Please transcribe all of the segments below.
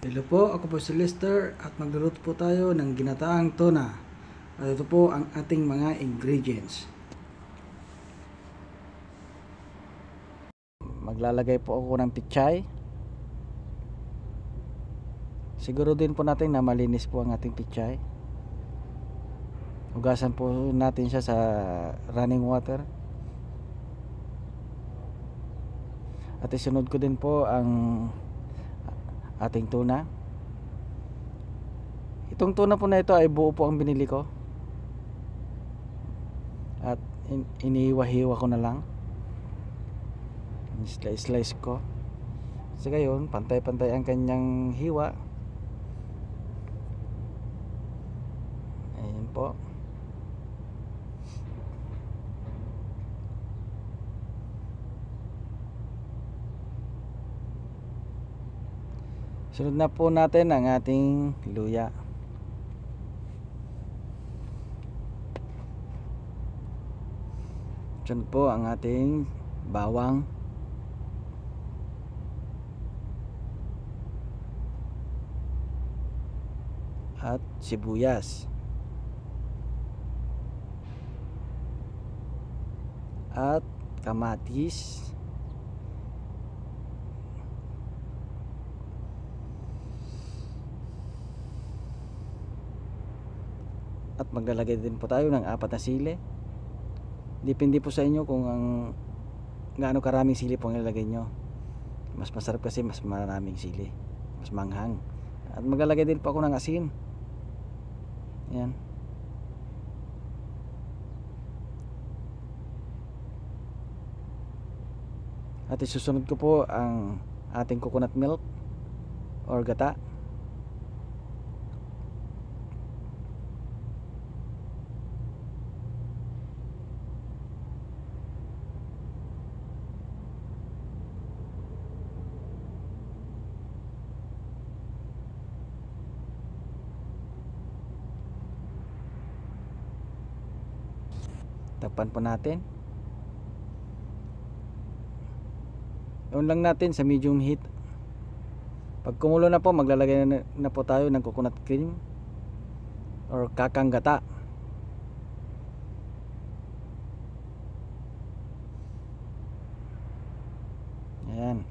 Hello po, ako po si Lester at magluluto po tayo ng ginataang tuna. At ito po ang ating mga ingredients. Maglalagay po ako ng pichay. Siguro din po natin na malinis po ang ating pichay. Hugasan po natin siya sa running water. At isunod ko din po ang ating tuna. Itong tuna po na ito ay buo po ang binili ko. At inihiwa-hiwa ko na lang. Slice ko. Kasi gayon, pantay-pantay ang kanyang hiwa. Ayan po. Sunod na po natin ang ating luya. Sunod po ang ating bawang. At sibuyas. At kamatis. At maglalagay din po tayo ng 4 na sili. Depende po sa inyo kung gaano karaming sili po ang ilalagay nyo. Mas masarap kasi mas maraming sili, mas manghang. At maglalagay din po ako ng asin. Ayan. At isusunod ko po ang ating coconut milk or gata. Takpan po natin. Iyon lang natin sa medium heat. Pag kumulo na po, maglalagay na po tayo ng coconut cream or kakang gata. Ayan.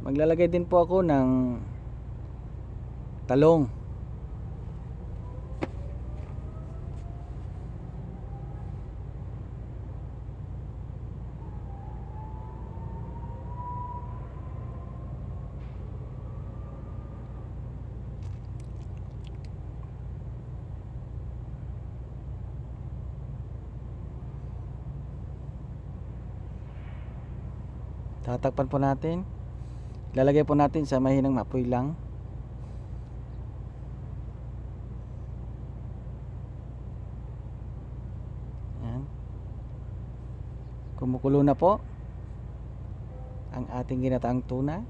Maglalagay din po ako ng talong. Tatakpan po natin. Lalagay po natin sa mahinang apoy lang. Ayan. Kumukulo na po ang ating ginataang tuna.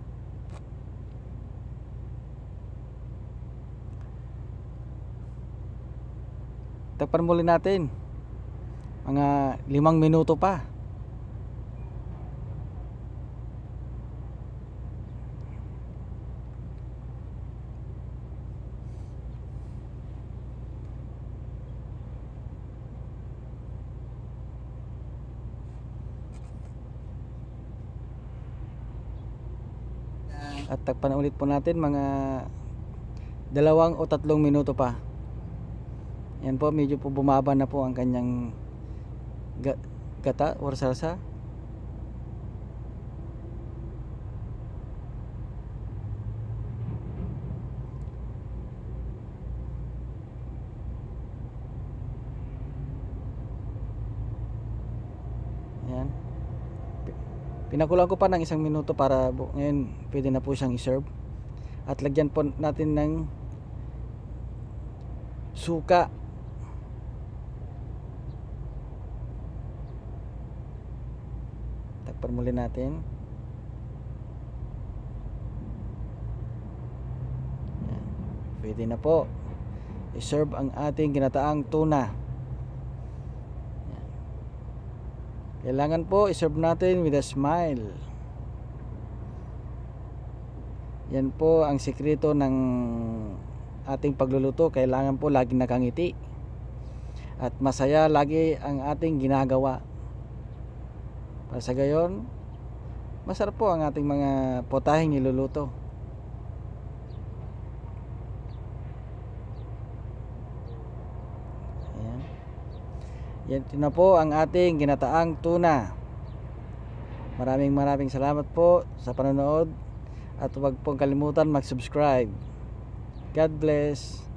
Takpan muli natin mga 5 minuto pa. At takpan ulit po natin mga 2 o 3 minuto pa. Yan po, medyo po bumaba na po ang kanyang gata or salsa. Yan. Pinakulang ko pa ng 1 minuto para ngayon pwede na po siyang i-serve. At lagyan po natin ng suka. Takpan muli natin. Yan. Pwede na po i-serve ang ating ginataang tuna. Kailangan po iserve natin with a smile. Yan po ang sikreto ng ating pagluluto. Kailangan po laging nakangiti at masaya lagi ang ating ginagawa. Para sa gayon, masarap po ang ating mga potaheng niluluto. Ayan. Yan na po ang ating ginataang tuna. Maraming salamat po sa panonood. At huwag pong kalimutan mag-subscribe. God bless.